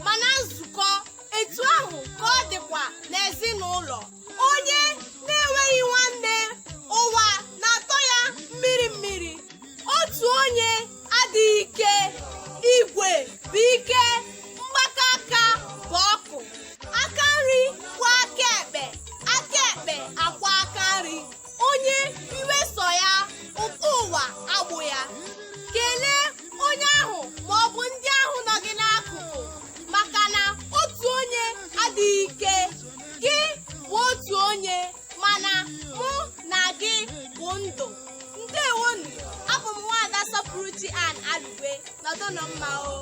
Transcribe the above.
ma na nzukọ. Etu ahụ ka ọ dịkwa n'ezinụlọ. Onye na-enweghị nwanne, ụwa na-atọ ya mmiri mmiri. Otu onye adịghị ike. Igwe bụ ike, mgbakọ aka bụ ọkụ. Aka nri kwọọ aka ekpe, aka ekpe akwọọ aka nri. Onye iwe sọ ya, ụtọ ụwa agbụ ya. Kelee onye ahụ ma ọ bụ ndị ahụ nọ gị n'akụkụ, maka na otu onye adịghị ike. Gị bụ otu onye, mana mụ na gị bụ ndụ. Ndewonu. Abụ m Nwaada Sọpụrụchi Ann Alugwe. Nọdụnụ mma o.